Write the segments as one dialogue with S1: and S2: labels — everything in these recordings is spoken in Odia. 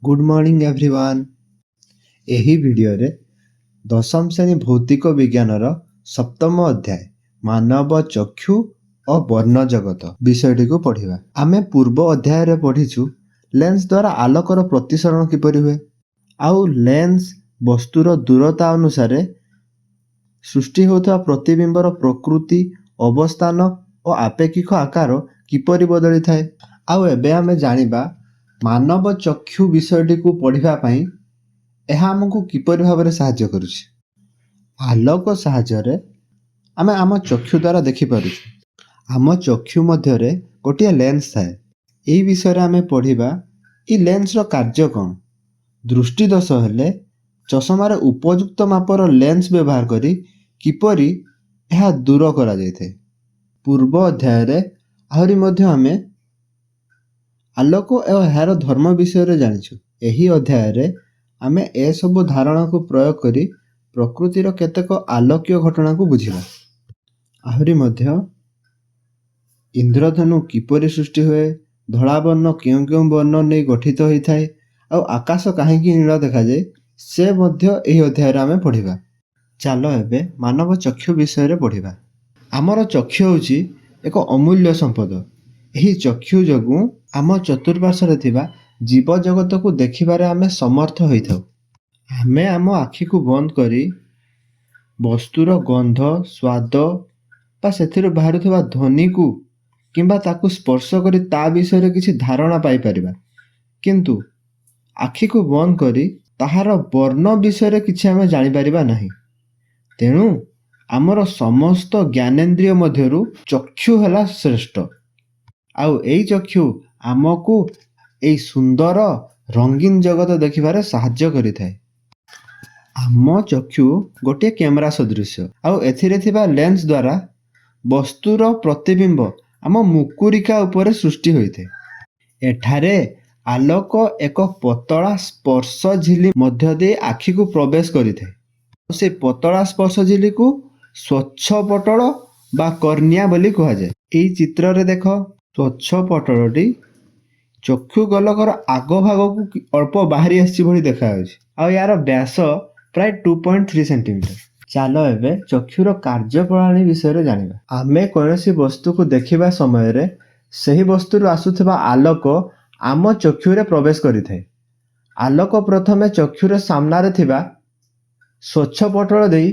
S1: Good morning everyone. ଏହି ଭିଡ଼ିଓରେ ଦଶମ ଶ୍ରେଣୀ ଭୌତିକ ବିଜ୍ଞାନର ସପ୍ତମ ଅଧ୍ୟାୟ ମାନବ ଚକ୍ଷୁ ଓ ବର୍ଣ୍ଣ ଜଗତ ବିଷୟଟିକୁ ପଢ଼ିବା। ଆମେ ପୂର୍ବ ଅଧ୍ୟାୟରେ ପଢ଼ିଛୁ ଲେନ୍ସ ଦ୍ୱାରା ଆଲୋକର ପ୍ରତିସରଣ କିପରି ହୁଏ, ଆଉ ଲେନ୍ସ ବସ୍ତୁର ଦୂରତା ଅନୁସାରେ ସୃଷ୍ଟି ହେଉଥିବା ପ୍ରତିବିମ୍ବର ପ୍ରକୃତି, ଅବସ୍ଥାନ ଓ ଆପେକ୍ଷିକ ଆକାର କିପରି ବଦଳିଥାଏ। ଆଉ ଏବେ ଆମେ ଜାଣିବା ମାନବ ଚକ୍ଷୁ ବିଷୟଟିକୁ ପଢ଼ିବା ପାଇଁ ଏହା ଆମକୁ କିପରି ଭାବରେ ସାହାଯ୍ୟ କରୁଛି। ଆଲୋକ ସାହାଯ୍ୟରେ ଆମେ ଆମ ଚକ୍ଷୁ ଦ୍ୱାରା ଦେଖିପାରୁଛୁ। ଆମ ଚକ୍ଷୁ ମଧ୍ୟରେ ଗୋଟିଏ ଲେନ୍ସ ଥାଏ। ଏହି ବିଷୟରେ ଆମେ ପଢ଼ିବା, ଏଇ ଲେନ୍ସର କାର୍ଯ୍ୟ କ'ଣ, ଦୃଷ୍ଟିଦୋଷ ହେଲେ ଚଷମାରେ ଉପଯୁକ୍ତ ମାପର ଲେନ୍ସ ବ୍ୟବହାର କରି କିପରି ଏହା ଦୂର କରାଯାଇଥାଏ। ପୂର୍ବ ଅଧ୍ୟାୟରେ ଆହୁରି ମଧ୍ୟ ଆମେ ଆଲୋକ ଓ ଏହାର ଧର୍ମ ବିଷୟରେ ଜାଣିଛୁ। ଏହି ଅଧ୍ୟାୟରେ ଆମେ ଏସବୁ ଧାରଣାକୁ ପ୍ରୟୋଗ କରି ପ୍ରକୃତିର କେତେକ ଆଲୋକୀୟ ଘଟଣାକୁ ବୁଝିବା। ଆହୁରି ମଧ୍ୟ ଇନ୍ଦ୍ରଧନୁ କିପରି ସୃଷ୍ଟି ହୁଏ, ଧଳା ବର୍ଣ୍ଣ କେଉଁ କେଉଁ ବର୍ଣ୍ଣ ନେଇ ଗଠିତ ହୋଇଥାଏ ଆଉ ଆକାଶ କାହିଁକି ନୀଳ ଦେଖାଯାଏ, ସେ ମଧ୍ୟ ଏହି ଅଧ୍ୟାୟରେ ଆମେ ପଢ଼ିବା। ଚାଲ ଏବେ ମାନବ ଚକ୍ଷୁ ବିଷୟରେ ପଢ଼ିବା। ଆମର ଚକ୍ଷୁ ହେଉଛି ଏକ ଅମୂଲ୍ୟ ସମ୍ପଦ। ଏହି ଚକ୍ଷୁ ଯୋଗୁଁ ଆମ ଚତୁଃପାର୍ଶ୍ୱରେ ଥିବା ଜୀବଜଗତକୁ ଦେଖିବାରେ ଆମେ ସମର୍ଥ ହୋଇଥାଉ। ଆମେ ଆମ ଆଖିକୁ ବନ୍ଦ କରି ବସ୍ତୁର ଗନ୍ଧ, ସ୍ୱାଦ ବା ସେଥିରୁ ବାହାରୁଥିବା ଧ୍ୱନିକୁ କିମ୍ବା ତାକୁ ସ୍ପର୍ଶ କରି ତା ବିଷୟରେ କିଛି ଧାରଣା ପାଇପାରିବା, କିନ୍ତୁ ଆଖିକୁ ବନ୍ଦ କରି ତାହାର ବର୍ଣ୍ଣ ବିଷୟରେ କିଛି ଆମେ ଜାଣିପାରିବା ନାହିଁ। ତେଣୁ ଆମର ସମସ୍ତ ଜ୍ଞାନେନ୍ଦ୍ରିୟ ମଧ୍ୟରୁ ଚକ୍ଷୁ ହେଲା ଶ୍ରେଷ୍ଠ। ଆଉ ଏଇ ଚକ୍ଷୁ ଆମକୁ ଏଇ ସୁନ୍ଦର ରଙ୍ଗୀନ ଜଗତ ଦେଖିବାରେ ସାହାଯ୍ୟ କରିଥାଏ। ଆମ ଚକ୍ଷୁ ଗୋଟିଏ କ୍ୟାମେରା ସଦୃଶ୍ୟ, ଆଉ ଏଥିରେ ଥିବା ଲେନ୍ସ ଦ୍ୱାରା ବସ୍ତୁର ପ୍ରତିବିମ୍ବ ଆମ ମୁକୁରିକା ଉପରେ ସୃଷ୍ଟି ହୋଇଥାଏ। ଏଠାରେ ଆଲୋକ ଏକ ପତଳା ସ୍ପର୍ଶ ଝିଲ୍ଲି ମଧ୍ୟ ଦେଇ ଆଖିକୁ ପ୍ରବେଶ କରିଥାଏ। ସେ ପତଳା ସ୍ପର୍ଶ ଝିଲ୍ଲିକୁ ସ୍ୱଚ୍ଛ ପଟଳ ବା କର୍ନିଆ ବୋଲି କୁହାଯାଏ। ଏଇ ଚିତ୍ରରେ ଦେଖ, ସ୍ୱଚ୍ଛ ପଟଳଟି ଚକ୍ଷୁ ଗୋଲକର ଆଗ ଭାଗକୁ ଅଳ୍ପ ବାହାରି ଆସିଛି ଭଳି ଦେଖାଯାଉଛି, ଆଉ ଏହାର ବ୍ୟାସ ପ୍ରାୟ 2.3 ସେଣ୍ଟିମିଟର। ଚାଲ ଏବେ ଚକ୍ଷୁର କାର୍ଯ୍ୟପ୍ରଣାଳୀ ବିଷୟରେ ଜାଣିବା। ଆମେ କୌଣସି ବସ୍ତୁକୁ ଦେଖିବା ସମୟରେ ସେହି ବସ୍ତୁରୁ ଆସୁଥିବା ଆଲୋକ ଆମ ଚକ୍ଷୁରେ ପ୍ରବେଶ କରିଥାଏ। ଆଲୋକ ପ୍ରଥମେ ଚକ୍ଷୁର ସାମ୍ନାରେ ଥିବା ସ୍ୱଚ୍ଛ ପଟଳ ଦେଇ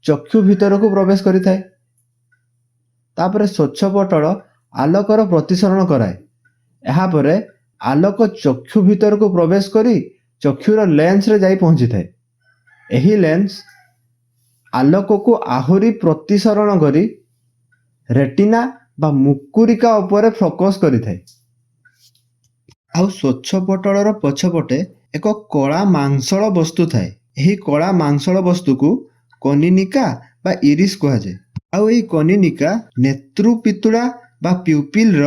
S1: ଚକ୍ଷୁ ଭିତରକୁ ପ୍ରବେଶ କରିଥାଏ। ତାପରେ ସ୍ୱଚ୍ଛ ପଟଳ ଆଲୋକର ପ୍ରତିସରଣ କରାଏ। ଏହାପରେ ଆଲୋକ ଚକ୍ଷୁ ଭିତରକୁ ପ୍ରବେଶ କରି ଚକ୍ଷୁର ଲେନ୍ସରେ ଯାଇ ପହଞ୍ଚିଥାଏ। ଏହି ଲେନ୍ସ ଆଲୋକକୁ ଆହୁରି ପ୍ରତିସରଣ କରି ରେଟିନା ବା ମୁକୁରିକା ଉପରେ ଫୋକସ୍ କରିଥାଏ। ଆଉ ସ୍ୱଚ୍ଛ ପଟଳର ପଛପଟେ ଏକ କଳା ମାଂସଳ ବସ୍ତୁ ଥାଏ। ଏହି କଳା ମାଂସଳ ବସ୍ତୁକୁ କନିନିକା ବା ଇରିସ୍ କୁହାଯାଏ। ଆଉ ଏହି କନିନିକା ନେତ୍ରପିତୁଳା ବା ପ୍ୟୁପିଲର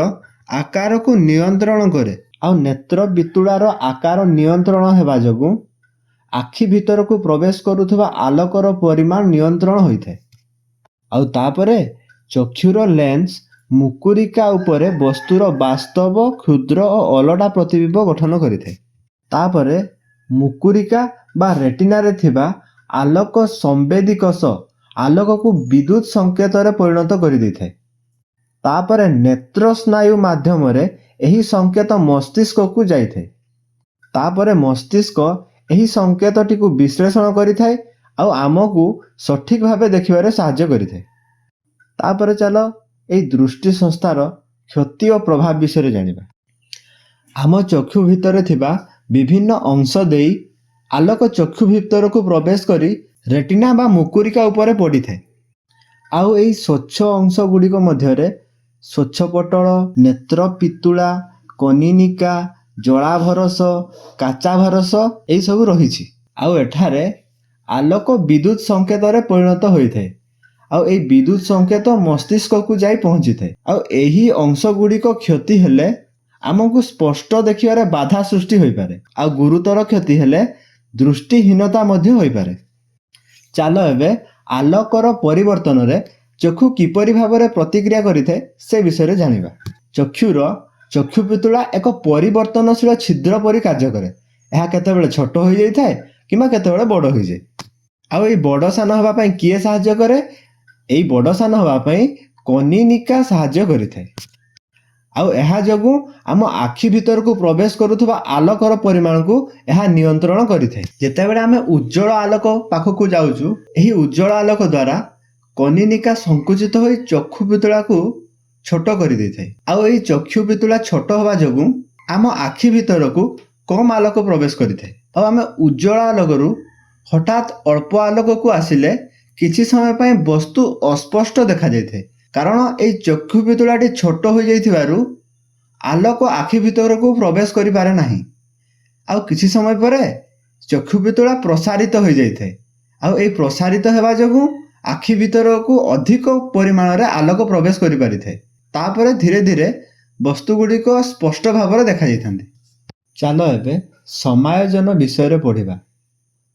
S1: ଆକାରକୁ ନିୟନ୍ତ୍ରଣ କରେ। ଆଉ ନେତ୍ର ପିତୁଳାର ଆକାର ନିୟନ୍ତ୍ରଣ ହେବା ଯୋଗୁଁ ଆଖି ଭିତରକୁ ପ୍ରବେଶ କରୁଥିବା ଆଲୋକର ପରିମାଣ ନିୟନ୍ତ୍ରଣ ହୋଇଥାଏ। ଆଉ ତାପରେ ଚକ୍ଷୁର ଲେନ୍ସ ମୁକୁରିକା ଉପରେ ବସ୍ତୁର ବାସ୍ତବ, କ୍ଷୁଦ୍ର ଓ ଅଲଟା ପ୍ରତିବିମ୍ବ ଗଠନ କରିଥାଏ। ତାପରେ ମୁକୁରିକା ବା ରେଟିନାରେ ଥିବା ଆଲୋକ ସମ୍ବେଦୀ କୋଷ ଆଲୋକକୁ ବିଦ୍ୟୁତ ସଂକେତରେ ପରିଣତ କରିଦେଇଥାଏ। ତାପରେ ନେତ୍ର ସ୍ନାୟୁ ମାଧ୍ୟମରେ ଏହି ସଂକେତ ମସ୍ତିଷ୍କକୁ ଯାଇଥାଏ। ତାପରେ ମସ୍ତିଷ୍କ ଏହି ସଂକେତଟିକୁ ବିଶ୍ଳେଷଣ କରିଥାଏ ଆଉ ଆମକୁ ସଠିକ ଭାବେ ଦେଖିବାରେ ସାହାଯ୍ୟ କରିଥାଏ। ତାପରେ ଚାଲ ଏଇ ଦୃଷ୍ଟି ସଂସ୍ଥାର କ୍ଷତି ଓ ପ୍ରଭାବ ବିଷୟରେ ଜାଣିବା। ଆମ ଚକ୍ଷୁ ଭିତରେ ଥିବା ବିଭିନ୍ନ ଅଂଶ ଦେଇ ଆଲୋକ ଚକ୍ଷୁ ଭିତରକୁ ପ୍ରବେଶ କରି ରେଟିନା ବା ମୁକୁରିକା ଉପରେ ପଡ଼ିଥାଏ। ଆଉ ଏଇ ସ୍ୱଚ୍ଛ ଅଂଶ ଗୁଡ଼ିକ ମଧ୍ୟରେ ସ୍ୱଚ୍ଛ ପଟଳ, ନେତ୍ର ପିତୁଳା, କନିନିକା, ଜଳାଭରସ, କାଚାଭରସ ଏଇସବୁ ରହିଛି। ଆଉ ଏଠାରେ ଆଲୋକ ବିଦ୍ୟୁତ ସଂକେତରେ ପରିଣତ ହୋଇଥାଏ, ଆଉ ଏଇ ବିଦ୍ୟୁତ ସଂକେତ ମସ୍ତିଷ୍କକୁ ଯାଇ ପହଞ୍ଚିଥାଏ। ଆଉ ଏହି ଅଂଶ ଗୁଡ଼ିକ କ୍ଷତି ହେଲେ ଆମକୁ ସ୍ପଷ୍ଟ ଦେଖିବାରେ ବାଧା ସୃଷ୍ଟି ହୋଇପାରେ, ଆଉ ଗୁରୁତର କ୍ଷତି ହେଲେ ଦୃଷ୍ଟିହୀନତା ମଧ୍ୟ ହୋଇପାରେ। ଚାଲ ଏବେ ଆଲୋକର ପରିବର୍ତ୍ତନରେ ଚକ୍ଷୁ କିପରି ଭାବରେ ପ୍ରତିକ୍ରିୟା କରିଥାଏ, ସେ ବିଷୟରେ ଜାଣିବା। ଚକ୍ଷୁର ଚକ୍ଷୁ ପିତୁଳା ଏକ ପରିବର୍ତ୍ତନଶୀଳ ଛିଦ୍ର ପରି କାର୍ଯ୍ୟ କରେ। ଏହା କେତେବେଳେ ଛୋଟ ହୋଇଯାଇଥାଏ କିମ୍ବା କେତେବେଳେ ବଡ଼ ହୋଇଯାଏ। ଆଉ ଏଇ ବଡ଼ ସାନ ହେବା ପାଇଁ କିଏ ସାହାଯ୍ୟ କରେ? ଏଇ ବଡ଼ ସାନ ହେବା ପାଇଁ କନିନିକା ସାହାଯ୍ୟ କରିଥାଏ। ଆଉ ଏହା ଯୋଗୁଁ ଆମ ଆଖି ଭିତରକୁ ପ୍ରବେଶ କରୁଥିବା ଆଲୋକର ପରିମାଣକୁ ଏହା ନିୟନ୍ତ୍ରଣ କରିଥାଏ। ଯେତେବେଳେ ଆମେ ଉଜ୍ଜଳ ଆଲୋକ ପାଖକୁ ଯାଉଛୁ, ଏହି ଉଜ୍ଜଳ ଆଲୋକ ଦ୍ୱାରା କନିନିକା ସଙ୍କୁଚିତ ହୋଇ ଚକ୍ଷୁ ପିତୁଳାକୁ ଛୋଟ କରିଦେଇଥାଏ। ଆଉ ଏହି ଚକ୍ଷୁ ପିତୁଳା ଛୋଟ ହେବା ଯୋଗୁଁ ଆମ ଆଖି ଭିତରକୁ କମ୍ ଆଲୋକ ପ୍ରବେଶ କରିଥାଏ। ଆଉ ଆମେ ଉଜ୍ଜଳ ଆଲୋକରୁ ହଠାତ୍ ଅଳ୍ପ ଆଲୋକକୁ ଆସିଲେ କିଛି ସମୟ ପାଇଁ ବସ୍ତୁ ଅସ୍ପଷ୍ଟ ଦେଖାଯାଇଥାଏ, କାରଣ ଏହି ଚକ୍ଷୁ ପିତୁଳାଟି ଛୋଟ ହୋଇଯାଇଥିବାରୁ ଆଲୋକ ଆଖି ଭିତରକୁ ପ୍ରବେଶ କରିପାରେ ନାହିଁ। ଆଉ କିଛି ସମୟ ପରେ ଚକ୍ଷୁ ପିତୁଳା ପ୍ରସାରିତ ହୋଇଯାଇଥାଏ। ଆଉ ଏହି ପ୍ରସାରିତ ହେବା ଯୋଗୁଁ ଆଖି ଭିତରକୁ ଅଧିକ ପରିମାଣରେ ଆଲୋକ ପ୍ରବେଶ କରିପାରିଥାଏ। ତାପରେ ଧୀରେ ଧୀରେ ବସ୍ତୁ ଗୁଡ଼ିକ ସ୍ପଷ୍ଟ ଭାବରେ ଦେଖାଯାଇଥାନ୍ତି। ଚାଲ ଏବେ ସମାୟୋଜନ ବିଷୟରେ ପଢ଼ିବା।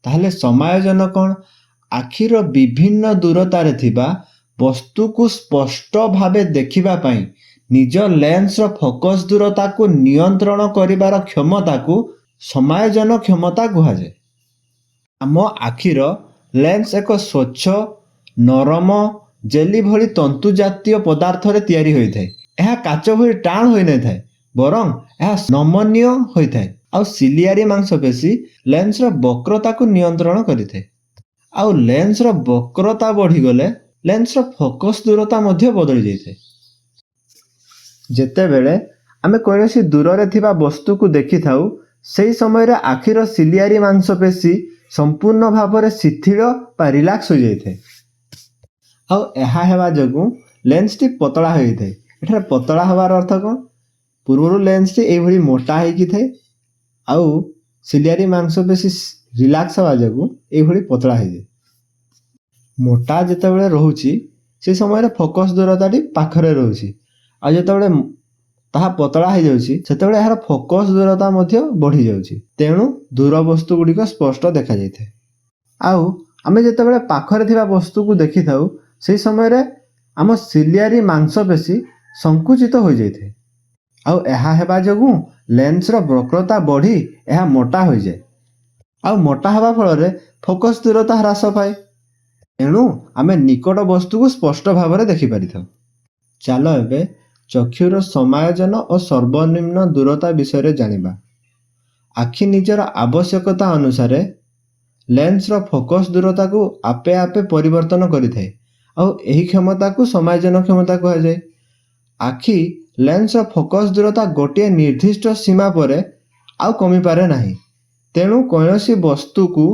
S1: ତାହେଲେ ସମାୟୋଜନ କ'ଣ? ଆଖିର ବିଭିନ୍ନ ଦୂରତାରେ ଥିବା ବସ୍ତୁକୁ ସ୍ପଷ୍ଟ ଭାବେ ଦେଖିବା ପାଇଁ ନିଜ ଲେନ୍ସର ଫୋକସ୍ ଦୂରତାକୁ ନିୟନ୍ତ୍ରଣ କରିବାର କ୍ଷମତାକୁ ସମାୟୋଜନ କ୍ଷମତା କୁହାଯାଏ। ଆମ ଆଖିର ଲେନ୍ସ ଏକ ସ୍ୱଚ୍ଛ, ନରମ, ଜେଲି ଭଳି ତନ୍ତୁ ଜାତୀୟ ପଦାର୍ଥରେ ତିଆରି ହୋଇଥାଏ। ଏହା କାଚ ଭଳି ଟାଣ ହୋଇନଥାଏ, ବରଂ ଏହା ନମନୀୟ ହୋଇଥାଏ। ଆଉ ସିଲିଆରୀ ମାଂସପେଶୀ ଲେନ୍ସର ବକ୍ରତାକୁ ନିୟନ୍ତ୍ରଣ କରିଥାଏ। ଆଉ ଲେନ୍ସର ବକ୍ରତା ବଢ଼ିଗଲେ ଲେନ୍ସର ଫୋକସ୍ ଦୂରତା ମଧ୍ୟ ବଦଳି ଯାଇଥାଏ। ଯେତେବେଳେ ଆମେ କୌଣସି ଦୂରରେ ଥିବା ବସ୍ତୁକୁ ଦେଖିଥାଉ, ସେହି ସମୟରେ ଆଖିର ସିଲିଆରୀ ମାଂସପେଶୀ ସମ୍ପୂର୍ଣ୍ଣ ଭାବରେ ଶିଥିଳ ବା ରିଲାକ୍ସ ହୋଇଯାଇଥାଏ। ଆଉ ଏହା ହେବା ଯୋଗୁଁ ଲେନ୍ସଟି ପତଳା ହୋଇଯାଇଥାଏ। ଏଠାରେ ପତଳା ହେବାର ଅର୍ଥ କ'ଣ? ପୂର୍ବରୁ ଲେନ୍ସଟି ଏଇଭଳି ମୋଟା ହେଇକି ଥାଏ, ଆଉ ସିଲିଆରୀ ମାଂସପେଶୀ ରିଲାକ୍ସ ହେବା ଯୋଗୁଁ ଏଇଭଳି ପତଳା ହେଇଯାଏ। ମୋଟା ଯେତେବେଳେ ରହୁଛି, ସେ ସମୟରେ ଫୋକସ୍ ଦୂରତାଟି ପାଖରେ ରହୁଛି। ଆଉ ଯେତେବେଳେ ତାହା ପତଳା ହେଇଯାଉଛି, ସେତେବେଳେ ଏହାର ଫୋକସ୍ ଦୂରତା ମଧ୍ୟ ବଢ଼ିଯାଉଛି। ତେଣୁ ଦୂର ବସ୍ତୁ ଗୁଡ଼ିକ ସ୍ପଷ୍ଟ ଦେଖାଯାଇଥାଏ। ଆଉ ଆମେ ଯେତେବେଳେ ପାଖରେ ଥିବା ବସ୍ତୁକୁ ଦେଖିଥାଉ, ସେହି ସମୟରେ ଆମ ସିଲିଆରୀ ମାଂସପେଶୀ ସଙ୍କୁଚିତ ହୋଇଯାଇଥାଏ। ଆଉ ଏହା ହେବା ଯୋଗୁଁ ଲେନ୍ସର ବକ୍ରତା ବଢ଼ି ଏହା ମୋଟା ହୋଇଯାଏ। ଆଉ ମୋଟା ହେବା ଫଳରେ ଫୋକସ୍ ଦୂରତା ହ୍ରାସ ପାଏ। ଏଣୁ ଆମେ ନିକଟ ବସ୍ତୁକୁ ସ୍ପଷ୍ଟ ଭାବରେ ଦେଖିପାରିଥାଉ। ଚାଲ ଏବେ ଚକ୍ଷୁର ସମାୟୋଜନ ଓ ସର୍ବନିମ୍ନ ଦୂରତା ବିଷୟରେ ଜାଣିବା। ଆଖି ନିଜର ଆବଶ୍ୟକତା ଅନୁସାରେ ଲେନ୍ସର ଫୋକସ୍ ଦୂରତାକୁ ଆପେ ଆପେ ପରିବର୍ତ୍ତନ କରିଥାଏ। ଆଉ ଏହି କ୍ଷମତାକୁ ସମାୟୋଜନ କ୍ଷମତା କୁହାଯାଏ। ଆଖି ଲେନ୍ସର ଫୋକସ୍ ଦୂରତା ଗୋଟିଏ ନିର୍ଦ୍ଦିଷ୍ଟ ସୀମା ପରେ ଆଉ କମିପାରେ ନାହିଁ। ତେଣୁ କୌଣସି ବସ୍ତୁକୁ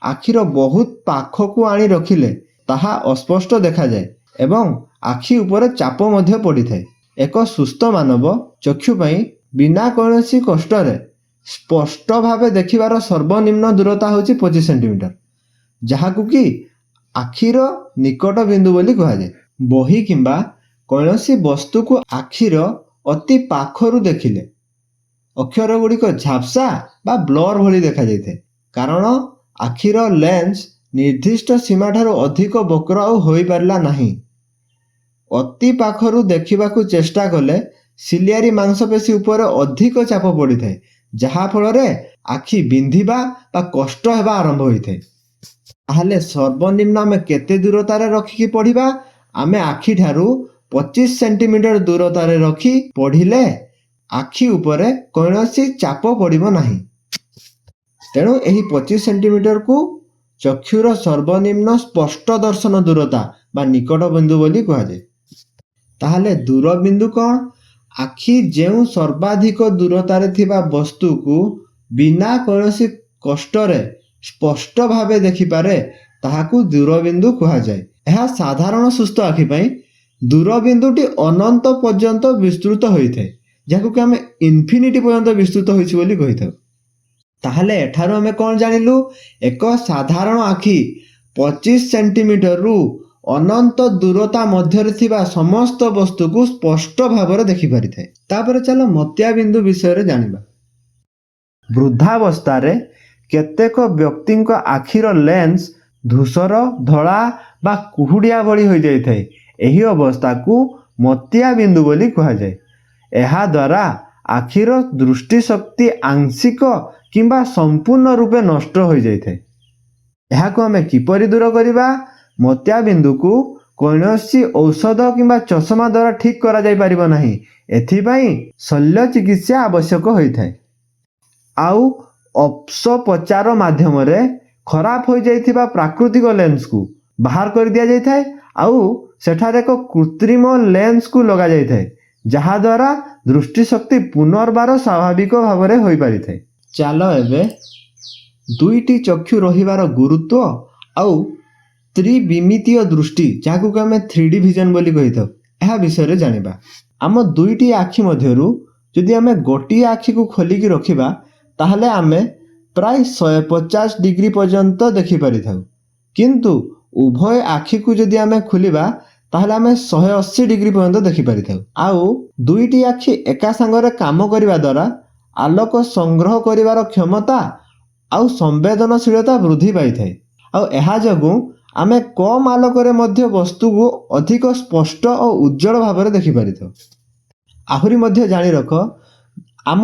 S1: ଆଖିର ବହୁତ ପାଖକୁ ଆଣି ରଖିଲେ ତାହା ଅସ୍ପଷ୍ଟ ଦେଖାଯାଏ ଏବଂ ଆଖି ଉପରେ ଚାପ ମଧ୍ୟ ପଡ଼ିଥାଏ। ଏକ ସୁସ୍ଥ ମାନବ ଚକ୍ଷୁ ପାଇଁ ବିନା କୌଣସି କଷ୍ଟରେ ସ୍ପଷ୍ଟ ଭାବେ ଦେଖିବାର ସର୍ବନିମ୍ନ ଦୂରତା ହେଉଛି 25 ସେଣ୍ଟିମିଟର, ଯାହାକୁ କି ଆଖିର ନିକଟ ବିନ୍ଦୁ ବୋଲି କୁହାଯାଏ। ବହି କିମ୍ବା କୌଣସି ବସ୍ତୁକୁ ଆଖିର ଅତି ପାଖରୁ ଦେଖିଲେ ଅକ୍ଷର ଗୁଡ଼ିକ ଝାପ୍ସା ବା ବ୍ଲର୍ ଭଳି ଦେଖାଯାଇଥାଏ, କାରଣ ଆଖିର ଲେନ୍ସ ନିର୍ଦ୍ଦିଷ୍ଟ ସୀମାଠାରୁ ଅଧିକ ବକ୍ର ଆଉ ହୋଇପାରିଲା ନାହିଁ। ଅତି ପାଖରୁ ଦେଖିବାକୁ ଚେଷ୍ଟା କଲେ ସିଲିଆରୀ ମାଂସପେଶୀ ଉପରେ ଅଧିକ ଚାପ ପଡ଼ିଥାଏ, ଯାହା ଫଳରେ ଆଖି ବିନ୍ଧିବା ବା କଷ୍ଟ ହେବା ଆରମ୍ଭ ହୋଇଥାଏ। ତାହେଲେ ସର୍ବନିମ୍ନ ଆମେ କେତେ ଦୂରତାରେ ରଖିକି ପଢ଼ିବା? ଆମେ ଆଖିଠାରୁ 25 ସେଣ୍ଟିମିଟର ଦୂରତାରେ ରଖି ପଢ଼ିଲେ ଆଖି ଉପରେ କୌଣସି ଚାପ ପଡ଼ିବ ନାହିଁ। ତେଣୁ ଏହି 25 ସେଣ୍ଟିମିଟରକୁ ଚକ୍ଷୁର ସର୍ବନିମ୍ନ ସ୍ପଷ୍ଟ ଦର୍ଶନ ଦୂରତା ବା ନିକଟ ବିନ୍ଦୁ ବୋଲି କୁହାଯାଏ। ତାହେଲେ ଦୂରବିନ୍ଦୁ କ'ଣ? ଆଖି ଯେଉଁ ସର୍ବାଧିକ ଦୂରତାରେ ଥିବା ବସ୍ତୁକୁ ବିନା କୌଣସି କଷ୍ଟରେ ସ୍ପଷ୍ଟ ଭାବେ ଦେଖିପାରେ, ତାହାକୁ ଦୂରବିନ୍ଦୁ କୁହାଯାଏ। ଏହା ସାଧାରଣ ସୁସ୍ଥ ଆଖି ପାଇଁ ଦୂରବିନ୍ଦୁଟି ଅନନ୍ତ ପର୍ଯ୍ୟନ୍ତ ବିସ୍ତୃତ ହୋଇଥାଏ, ଯାହାକୁ କି ଆମେ ଇନଫିନିଟି ପର୍ଯ୍ୟନ୍ତ ବିସ୍ତୃତ ହୋଇଛି ବୋଲି କହିଥାଉ। ତାହେଲେ ଏଠାରୁ ଆମେ କ'ଣ ଜାଣିଲୁ? ଏକ ସାଧାରଣ ଆଖି 25 ସେଣ୍ଟିମିଟରରୁ ଅନନ୍ତ ଦୂରତା ମଧ୍ୟରେ ଥିବା ସମସ୍ତ ବସ୍ତୁକୁ ସ୍ପଷ୍ଟ ଭାବରେ ଦେଖିପାରିଥାଏ। ତାପରେ ଚାଲ ମୋତିଆ ବିନ୍ଦୁ ବିଷୟରେ ଜାଣିବା। ବୃଦ୍ଧାବସ୍ଥାରେ କେତେକ ବ୍ୟକ୍ତିଙ୍କ ଆଖିର ଲେନ୍ସ ଧୂସର, ଧଳା ବା କୁହୁଡ଼ିଆ ଭଳି ହୋଇଯାଇଥାଏ। ଏହି ଅବସ୍ଥାକୁ ମୋତିଆ ବିନ୍ଦୁ ବୋଲି କୁହାଯାଏ। ଏହାଦ୍ୱାରା ଆଖିର ଦୃଷ୍ଟିଶକ୍ତି ଆଂଶିକ କିମ୍ବା ସମ୍ପୂର୍ଣ୍ଣ ରୂପେ ନଷ୍ଟ ହୋଇଯାଇଥାଏ। ଏହାକୁ ଆମେ କିପରି ଦୂର କରିବା? ମୋତିଆବିନ୍ଦୁକୁ କୌଣସି ଔଷଧ କିମ୍ବା ଚଷମା ଦ୍ୱାରା ଠିକ୍ କରାଯାଇପାରିବ ନାହିଁ। ଏଥିପାଇଁ ଶଲ୍ୟ ଚିକିତ୍ସା ଆବଶ୍ୟକ ହୋଇଥାଏ। ଆଉ ଅସ୍ତ୍ରୋପଚାର ମାଧ୍ୟମରେ ଖରାପ ହୋଇଯାଇଥିବା ପ୍ରାକୃତିକ ଲେନ୍ସକୁ ବାହାର କରିଦିଆଯାଇଥାଏ ଆଉ ସେଠାରେ ଏକ କୃତ୍ରିମ ଲେନ୍ସକୁ ଲଗାଯାଇଥାଏ, ଯାହାଦ୍ୱାରା ଦୃଷ୍ଟିଶକ୍ତି ପୁନର୍ବାର ସ୍ୱାଭାବିକ ଭାବରେ ହୋଇପାରିଥାଏ। ଚାଲ ଏବେ ଦୁଇଟି ଚକ୍ଷୁ ରହିବାର ଗୁରୁତ୍ୱ ଆଉ ତ୍ରିବିମିତୀୟ ଦୃଷ୍ଟି, ଯାହାକୁ କି ଆମେ 3D vision ବୋଲି କହିଥାଉ, ଏହା ବିଷୟରେ ଜାଣିବା। ଆମ ଦୁଇଟି ଆଖି ମଧ୍ୟରୁ ଯଦି ଆମେ ଗୋଟିଏ ଆଖିକୁ ଖୋଲିକି ରଖିବା, ତାହେଲେ ଆମେ ପ୍ରାୟ 150 ଡିଗ୍ରୀ ପର୍ଯ୍ୟନ୍ତ ଦେଖିପାରିଥାଉ। କିନ୍ତୁ ଉଭୟ ଆଖିକୁ ଯଦି ଆମେ ଖୋଲିବା, ତାହେଲେ ଆମେ 180 ଡିଗ୍ରୀ ପର୍ଯ୍ୟନ୍ତ ଦେଖିପାରିଥାଉ। ଆଉ ଦୁଇଟି ଆଖି ଏକା ସାଙ୍ଗରେ କାମ କରିବା ଦ୍ୱାରା ଆଲୋକ ସଂଗ୍ରହ କରିବାର କ୍ଷମତା ଆଉ ସମ୍ବେଦନଶୀଳତା ବୃଦ୍ଧି ପାଇଥାଏ। ଆଉ ଏହା ଯୋଗୁଁ ଆମେ କମ୍ ଆଲୋକରେ ମଧ୍ୟ ବସ୍ତୁକୁ ଅଧିକ ସ୍ପଷ୍ଟ ଓ ଉଜ୍ଜଳ ଭାବରେ ଦେଖିପାରିଥାଉ। ଆହୁରି ମଧ୍ୟ ଜାଣି ରଖ, ଆମ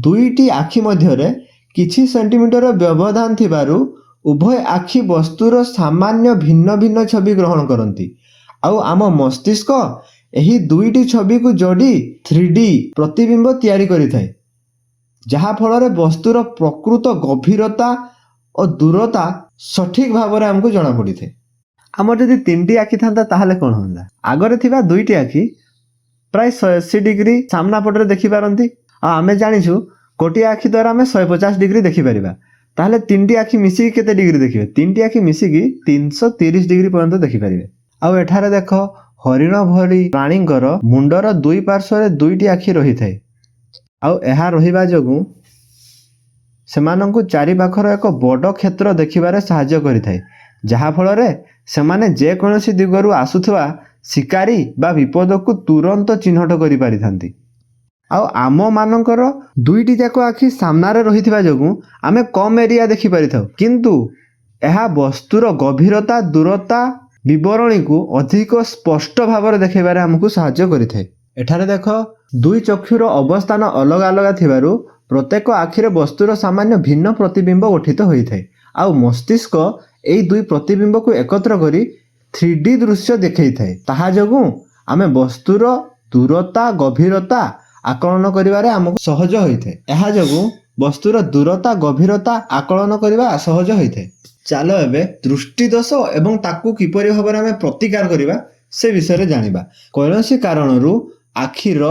S1: ଦୁଇଟି ଆଖି ମଧ୍ୟରେ କିଛି ସେଣ୍ଟିମିଟର ବ୍ୟବଧାନ ଥିବାରୁ ଉଭୟ ଆଖି ବସ୍ତୁର ସାମାନ୍ୟ ଭିନ୍ନ ଭିନ୍ନ ଛବି ଗ୍ରହଣ କରନ୍ତି। ଆଉ ଆମ ମସ୍ତିଷ୍କ ଏହି ଦୁଇଟି ଛବିକୁ ଯୋଡ଼ି 3D ପ୍ରତିବିମ୍ବ ତିଆରି କରିଥାଏ, ଯାହାଫଳରେ ବସ୍ତୁର ପ୍ରକୃତ ଗଭୀରତା ଓ ଦୂରତା ସଠିକ୍ ଭାବରେ ଆମକୁ ଜଣାପଡ଼ିଥାଏ। ଆମର ଯଦି ତିନିଟି ଆଖି ଥାନ୍ତା, ତାହେଲେ କ'ଣ ହୁଅନ୍ତା? ଆଗରେ ଥିବା ଦୁଇଟି ଆଖି ପ୍ରାୟ 180 ଡିଗ୍ରୀ ସାମ୍ନା ପଟରେ ଦେଖିପାରନ୍ତି। ଆଉ ଆମେ ଜାଣିଛୁ, ଗୋଟିଏ ଆଖି ଦ୍ୱାରା ଆମେ 150 ଡିଗ୍ରୀ ଦେଖିପାରିବା। ତାହେଲେ ତିନିଟି ଆଖି ମିଶିକି କେତେ ଡିଗ୍ରୀ ଦେଖିବେ? ତିନିଟି ଆଖି ମିଶିକି 330 ଡିଗ୍ରୀ ପର୍ଯ୍ୟନ୍ତ ଦେଖିପାରିବେ। ଆଉ ଏଠାରେ ଦେଖ, ହରିଣ ଭଳି ପ୍ରାଣୀଙ୍କର ମୁଣ୍ଡର ଦୁଇ ପାର୍ଶ୍ୱରେ ଦୁଇଟି ଆଖି ରହିଥାଏ। ଆଉ ଏହା ରହିବା ଯୋଗୁଁ ସେମାନଙ୍କୁ ଚାରିପାଖର ଏକ ବଡ଼ କ୍ଷେତ୍ର ଦେଖିବାରେ ସାହାଯ୍ୟ କରିଥାଏ, ଯାହାଫଳରେ ସେମାନେ ଯେକୌଣସି ଦିଗରୁ ଆସୁଥିବା ଶିକାରୀ ବା ବିପଦକୁ ତୁରନ୍ତ ଚିହ୍ନଟ କରିପାରିଥାନ୍ତି। ଆଉ ଆମମାନଙ୍କର ଦୁଇଟି ଯାକ ଆଖି ସାମ୍ନାରେ ରହିଥିବା ଯୋଗୁଁ ଆମେ କମ୍ ଏରିଆ ଦେଖିପାରିଥାଉ, କିନ୍ତୁ ଏହା ବସ୍ତୁର ଗଭୀରତା, ଦୂରତା ବିବରଣୀକୁ ଅଧିକ ସ୍ପଷ୍ଟ ଭାବରେ ଦେଖାଇବାରେ ଆମକୁ ସାହାଯ୍ୟ କରିଥାଏ। ଏଠାରେ ଦେଖ, ଦୁଇ ଚକ୍ଷୁର ଅବସ୍ଥାନ ଅଲଗା ଅଲଗା ଥିବାରୁ ପ୍ରତ୍ୟେକ ଆଖିରେ ବସ୍ତୁର ସାମାନ୍ୟ ଭିନ୍ନ ପ୍ରତିବିମ୍ବ ଗଠିତ ହୋଇଥାଏ। ଆଉ ମସ୍ତିଷ୍କ ଏହି ଦୁଇ ପ୍ରତିବିମ୍ବକୁ ଏକତ୍ର କରି 3D ଦୃଶ୍ୟ ଦେଖାଇଥାଏ। ତାହା ଯୋଗୁଁ ଆମେ ବସ୍ତୁର ଦୂରତା, ଗଭୀରତା ଆକଳନ କରିବାରେ ଆମକୁ ସହଜ ହୋଇଥାଏ। ଏହା ଯୋଗୁଁ ବସ୍ତୁର ଦୂରତା, ଗଭୀରତା ଆକଳନ କରିବା ସହଜ ହୋଇଥାଏ। ଚାଲ ଏବେ ଦୃଷ୍ଟିଦୋଷ ଏବଂ ତାକୁ କିପରି ଭାବରେ ଆମେ ପ୍ରତିକାର କରିବା, ସେ ବିଷୟରେ ଜାଣିବା। କୌଣସି କାରଣରୁ ଆଖିର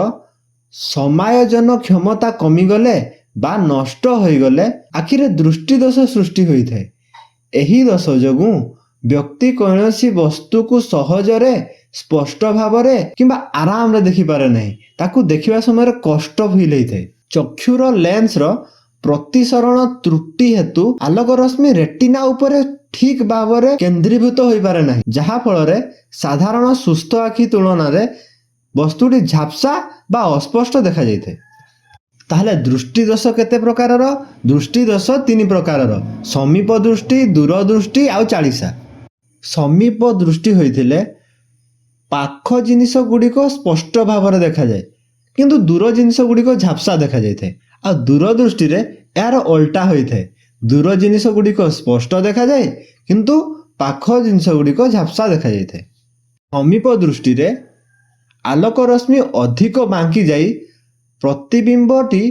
S1: ସମାୟୋଜନ କ୍ଷମତା କମିଗଲେ ବା ନଷ୍ଟ ହୋଇଗଲେ ଆଖିରେ ଦୃଷ୍ଟିଦୋଷ ସୃଷ୍ଟି ହୋଇଥାଏ। ଏହି ଦୋଷ ଯୋଗୁଁ ବ୍ୟକ୍ତି କୌଣସି ବସ୍ତୁକୁ ସହଜରେ, ସ୍ପଷ୍ଟ ଭାବରେ କିମ୍ବା ଆରାମରେ ଦେଖିପାରେ ନାହିଁ। ତାକୁ ଦେଖିବା ସମୟରେ କଷ୍ଟ ଫିଲ୍ ହେଇଥାଏ। ଚକ୍ଷୁର ଲେନ୍ସର ପ୍ରତିସରଣ ତ୍ରୁଟି ହେତୁ ଆଲୋକ ରଶ୍ମି ରେଟିନା ଉପରେ ଠିକ୍ ଭାବରେ କେନ୍ଦ୍ରୀଭୂତ ହୋଇପାରେ ନାହିଁ, ଯାହାଫଳରେ ସାଧାରଣ ସୁସ୍ଥ ଆଖି ତୁଳନାରେ ବସ୍ତୁଟି ଝାପ୍ସା ବା ଅସ୍ପଷ୍ଟ ଦେଖାଯାଇଥାଏ। ତାହେଲେ ଦୃଷ୍ଟିଦୋଷ କେତେ ପ୍ରକାରର? ଦୃଷ୍ଟିଦୋଷ ତିନି ପ୍ରକାରର: ସମୀପ ଦୃଷ୍ଟି, ଦୂରଦୃଷ୍ଟି ଆଉ ଚାଳିଶା। ସମୀପ ଦୃଷ୍ଟି ହୋଇଥିଲେ ପାଖ ଜିନିଷ ଗୁଡ଼ିକ ସ୍ପଷ୍ଟ ଭାବରେ ଦେଖାଯାଏ, କିନ୍ତୁ ଦୂର ଜିନିଷ ଗୁଡ଼ିକ ଝାପ୍ସା ଦେଖାଯାଇଥାଏ। ଆଉ ଦୂରଦୃଷ୍ଟିରେ ଏହାର ଓଲଟା ହୋଇଥାଏ। ଦୂର ଜିନିଷ ଗୁଡ଼ିକ ସ୍ପଷ୍ଟ ଦେଖାଯାଏ, କିନ୍ତୁ ପାଖ ଜିନିଷ ଗୁଡ଼ିକ ଝାପ୍ସା ଦେଖାଯାଇଥାଏ। ସମୀପ ଦୃଷ୍ଟିରେ ଆଲୋକ ରଶ୍ମି ଅଧିକ ବାଙ୍କି ଯାଇ ପ୍ରତିବିମ୍ବଟି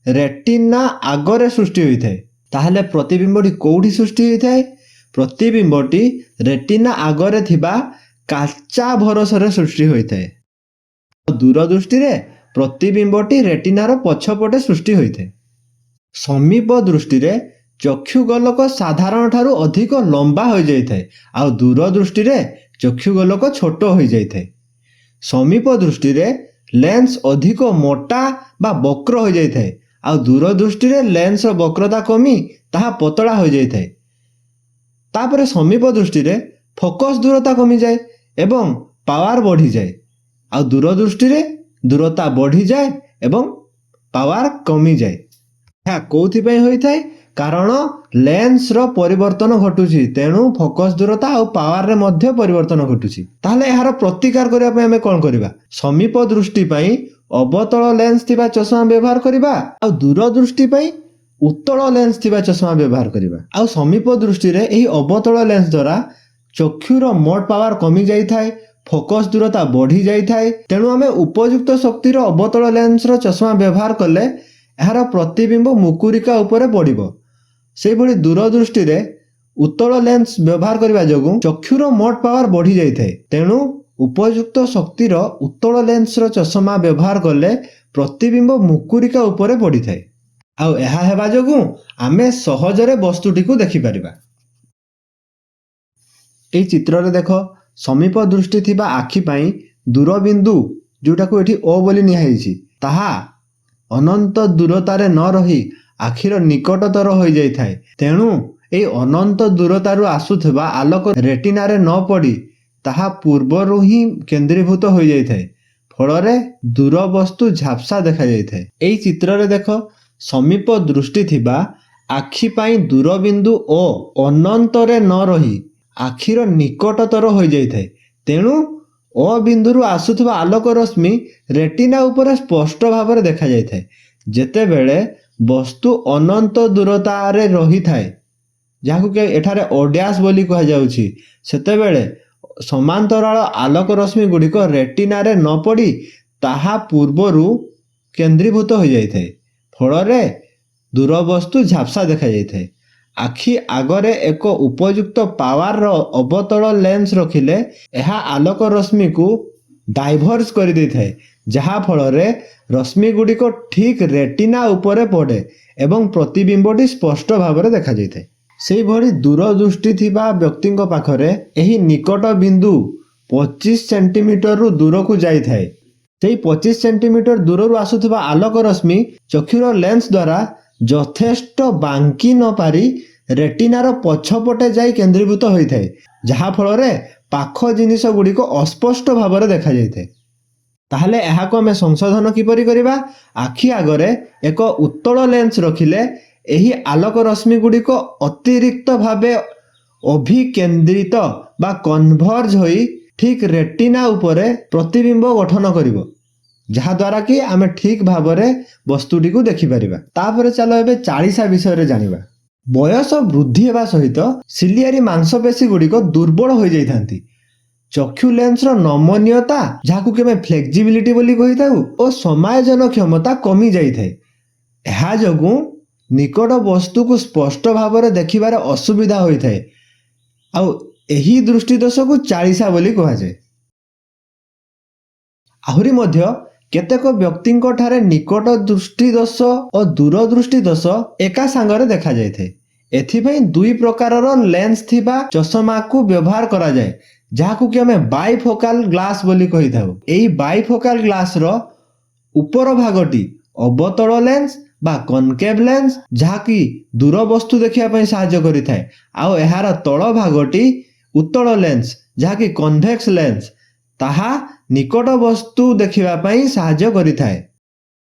S1: ରେଟିନା ଆଗରେ ସୃଷ୍ଟି ହୋଇଥାଏ। ତାହେଲେ ପ୍ରତିବିମ୍ବଟି କେଉଁଠି ସୃଷ୍ଟି ହୋଇଥାଏ? ପ୍ରତିବିମ୍ବଟି ରେଟିନା ଆଗରେ ଥିବା କାଚାଭରସରେ ସୃଷ୍ଟି ହୋଇଥାଏ। ଦୂରଦୃଷ୍ଟିରେ ପ୍ରତିବିମ୍ବଟି ରେଟିନାର ପଛପଟେ ସୃଷ୍ଟି ହୋଇଥାଏ। ସମୀପ ଦୃଷ୍ଟିରେ ଚକ୍ଷୁ ଗୋଲକ ସାଧାରଣ ଠାରୁ ଅଧିକ ଲମ୍ବା ହୋଇଯାଇଥାଏ, ଆଉ ଦୂରଦୃଷ୍ଟିରେ ଚକ୍ଷୁ ଗୋଲକ ଛୋଟ ହୋଇଯାଇଥାଏ। ସମୀପ ଦୃଷ୍ଟିରେ ଲେନ୍ସ ଅଧିକ ମୋଟା ବା ବକ୍ର ହୋଇଯାଇଥାଏ, ଆଉ ଦୂରଦୃଷ୍ଟିରେ ଲେନ୍ସର ବକ୍ରତା କମି ତାହା ପତଳା ହୋଇଯାଇଥାଏ। ତାପରେ ସମୀପ ଦୃଷ୍ଟିରେ ଫୋକସ୍ ଦୂରତା କମିଯାଏ ଏବଂ ପାୱାର ବଢ଼ିଯାଏ, ଆଉ ଦୂରଦୃଷ୍ଟିରେ ଦୂରତା ବଢ଼ିଯାଏ ଏବଂ ପାୱାର କମିଯାଏ। ଏହା କୋଉଥିପାଇଁ ହୋଇଥାଏ? କାରଣ ଲେନ୍ସର ପରିବର୍ତ୍ତନ ଘଟୁଛି, ତେଣୁ ଫୋକସ୍ ଦୂରତା ଆଉ ପାୱାରରେ ମଧ୍ୟ ପରିବର୍ତ୍ତନ ଘଟୁଛି। ତାହେଲେ ଏହାର ପ୍ରତିକାର କରିବା ପାଇଁ ଆମେ କ'ଣ କରିବା? ସମୀପ ଦୃଷ୍ଟି ପାଇଁ ଅବତଳ ଲେନ୍ସ ଥିବା ଚଷମା ବ୍ୟବହାର କରିବା ଆଉ ଦୂରଦୃଷ୍ଟି ପାଇଁ ଉତ୍ତଳ ଲେନ୍ସ ଥିବା ଚଷମା ବ୍ୟବହାର କରିବା। ଆଉ ସମୀପ ଦୃଷ୍ଟିରେ ଏହି ଅବତଳ ଲେନ୍ସ ଦ୍ୱାରା ଚକ୍ଷୁର ମୋଟ ପାୱାର କମି ଯାଇଥାଏ, ଫୋକସ୍ ଦୂରତା ବଢ଼ି ଯାଇଥାଏ। ତେଣୁ ଆମେ ଉପଯୁକ୍ତ ଶକ୍ତିର ଅବତଳ ଲେନ୍ସର ଚଷମା ବ୍ୟବହାର କଲେ ଏହାର ପ୍ରତିବିମ୍ବ ମୁକୁରିକା ଉପରେ ପଡ଼ିବ। ସେହିଭଳି ଦୂରଦୃଷ୍ଟିରେ ଉତ୍ତଳ ଲେନ୍ସ ବ୍ୟବହାର କରିବା ଯୋଗୁଁ ଚକ୍ଷୁର ମୋଟ ପାୱାର ବଢ଼ି ଯାଇଥାଏ। ତେଣୁ ଉପଯୁକ୍ତ ଶକ୍ତିର ଉତ୍ତଳ ଲେନ୍ସର ଚଷମା ବ୍ୟବହାର କଲେ ପ୍ରତିବିମ୍ବ ମୁକୁରିକା ଉପରେ ପଡ଼ିଥାଏ ଆଉ ଏହା ହେବା ଯୋଗୁଁ ଆମେ ସହଜରେ ବସ୍ତୁଟିକୁ ଦେଖିପାରିବା। ଏଇ ଚିତ୍ରରେ ଦେଖ, ସମୀପ ଦୃଷ୍ଟି ଥିବା ଆଖି ପାଇଁ ଦୂରବିନ୍ଦୁ, ଯେଉଁଟାକୁ ଏଠି ଓ ବୋଲି ନିଆହେଇଛି, ତାହା ଅନନ୍ତ ଦୂରତାରେ ନ ରହି ଆଖିର ନିକଟତର ହୋଇଯାଇଥାଏ। ତେଣୁ ଏଇ ଅନନ୍ତ ଦୂରତାରୁ ଆସୁଥିବା ଆଲୋକ ରେଟିନାରେ ନ ପଡ଼ି ତାହା ପୂର୍ବରୁ ହିଁ କେନ୍ଦ୍ରୀଭୂତ ହୋଇଯାଇଥାଏ। ଫଳରେ ଦୂର ବସ୍ତୁ ଝାପ୍ସା ଦେଖାଯାଇଥାଏ। ଏଇ ଚିତ୍ରରେ ଦେଖ, ସମୀପ ଦୃଷ୍ଟି ଥିବା ଆଖି ପାଇଁ ଦୂରବିନ୍ଦୁ ଓ ଅନନ୍ତରେ ନ ରହି ଆଖିର ନିକଟତର ହୋଇଯାଇଥାଏ। ତେଣୁ ଓ ବିନ୍ଦୁରୁ ଆସୁଥିବା ଆଲୋକ ରଶ୍ମି ରେଟିନା ଉପରେ ସ୍ପଷ୍ଟ ଭାବରେ ଦେଖାଯାଇଥାଏ। ଯେତେବେଳେ ବସ୍ତୁ ଅନନ୍ତ ଦୂରତାରେ ରହିଥାଏ, ଯାହାକୁ କି ଏଠାରେ ଓ ଡ୍ୟାସ୍ ବୋଲି କୁହାଯାଉଛି, ସେତେବେଳେ ସମାନ୍ତରାଳ ଆଲୋକ ରଶ୍ମି ଗୁଡ଼ିକ ରେଟିନାରେ ନ ପଡ଼ି ତାହା ପୂର୍ବରୁ କେନ୍ଦ୍ରୀଭୂତ ହୋଇଯାଇଥାଏ। ଫଳରେ ଦୂରବସ୍ତୁ ଝାପ୍ସା ଦେଖାଯାଇଥାଏ। ଆଖି ଆଗରେ ଏକ ଉପଯୁକ୍ତ ପାୱାରର ଅବତଳ ଲେନ୍ସ ରଖିଲେ ଏହା ଆଲୋକ ରଶ୍ମିକୁ ଡାଇଭର୍ଜ କରିଦେଇଥାଏ, ଯାହାଫଳରେ ରଶ୍ମି ଗୁଡ଼ିକ ଠିକ୍ ରେଟିନା ଉପରେ ପଡ଼େ ଏବଂ ପ୍ରତିବିମ୍ବଟି ସ୍ପଷ୍ଟ ଭାବରେ ଦେଖାଯାଇଥାଏ। ସେହିଭଳି ଦୂରଦୃଷ୍ଟି ଥିବା ବ୍ୟକ୍ତିଙ୍କ ପାଖରେ ଏହି ନିକଟ ବିନ୍ଦୁ 25 ସେଣ୍ଟିମିଟରରୁ ଦୂରକୁ ଯାଇଥାଏ। ସେହି 25 ସେଣ୍ଟିମିଟର ଦୂରରୁ ଆସୁଥିବା ଆଲୋକ ରଶ୍ମି ଚକ୍ଷୁର ଲେନ୍ସ ଦ୍ୱାରା ଯଥେଷ୍ଟ ବାଙ୍କି ନପାରି ରେଟିନାର ପଛପଟେ ଯାଇ କେନ୍ଦ୍ରୀଭୂତ ହୋଇଥାଏ, ଯାହାଫଳରେ ପାଖ ଜିନିଷ ଗୁଡ଼ିକ ଅସ୍ପଷ୍ଟ ଭାବରେ ଦେଖାଯାଇଥାଏ। ତାହେଲେ ଏହାକୁ ଆମେ ସଂଶୋଧନ କିପରି କରିବା? ଆଖି ଆଗରେ ଏକ ଉତ୍ତଳ ଲେନ୍ସ ରଖିଲେ ଏହି ଆଲୋକ ରଶ୍ମି ଗୁଡ଼ିକ ଅତିରିକ୍ତ ଭାବେ ଅଭିକେନ୍ଦ୍ରିତ ବା କନଭର୍ଜ ହୋଇ ଠିକ୍ ରେଟିନା ଉପରେ ପ୍ରତିବିମ୍ବ ଗଠନ କରିବ, ଯାହାଦ୍ୱାରା କି ଆମେ ଠିକ୍ ଭାବରେ ବସ୍ତୁଟିକୁ ଦେଖିପାରିବା। ତାପରେ ଚାଲ ଏବେ ଚାଳିଶା ବିଷୟରେ ଜାଣିବା। ବୟସ ବୃଦ୍ଧି ହେବା ସହିତ ସିଲିଆରୀ ମାଂସପେଶୀ ଗୁଡ଼ିକ ଦୁର୍ବଳ ହୋଇଯାଇଥାନ୍ତି। ଚକ୍ଷୁ ଲେନ୍ସର ନମନୀୟତା, ଯାହାକୁ କି ଆମେ ଫ୍ଲେକ୍ସିବିଲିଟି ବୋଲି କହିଥାଉ, ଓ ସମାୟୋଜନ କ୍ଷମତା କମି ଯାଇଥାଏ। ଏହା ଯୋଗୁଁ ନିକଟ ବସ୍ତୁକୁ ସ୍ପଷ୍ଟ ଭାବରେ ଦେଖିବାରେ ଅସୁବିଧା ହୋଇଥାଏ ଆଉ ଏହି ଦୃଷ୍ଟିଦୋଷକୁ ଚାଳିଶା ବୋଲି କୁହାଯାଏ। ଆହୁରି ମଧ୍ୟ କେତେକ ବ୍ୟକ୍ତିଙ୍କ ଠାରେ ନିକଟ ଦୃଷ୍ଟିଦୋଷ ଓ ଦୂରଦୃଷ୍ଟି ଦୋଷ ଏକା ସାଙ୍ଗରେ ଦେଖାଯାଇଥାଏ। ଏଥିପାଇଁ ଦୁଇ ପ୍ରକାରର ଲେନ୍ସ ଥିବା ଚଷମାକୁ ବ୍ୟବହାର କରାଯାଏ, ଯାହାକୁ କି ଆମେ ବାଇଫୋକାଲ ଗ୍ଲାସ ବୋଲି କହିଥାଉ। ଏହି ବାଇଫୋକାଲ ଗ୍ଲାସର ଉପର ଭାଗଟି ଅବତଳ ଲେନ୍ସ ବା କନକେଭ ଲେନ୍ସ, ଯାହାକି ଦୂର ବସ୍ତୁ ଦେଖିବା ପାଇଁ ସାହାଯ୍ୟ କରିଥାଏ ଆଉ ଏହାର ତଳ ଭାଗଟି ଉତ୍ତଳ ଲେନ୍ସ, ଯାହାକି କନଭେକ୍ସ ଲେନ୍ସ, ତାହା ନିକଟ ବସ୍ତୁ ଦେଖିବା ପାଇଁ ସାହାଯ୍ୟ କରିଥାଏ।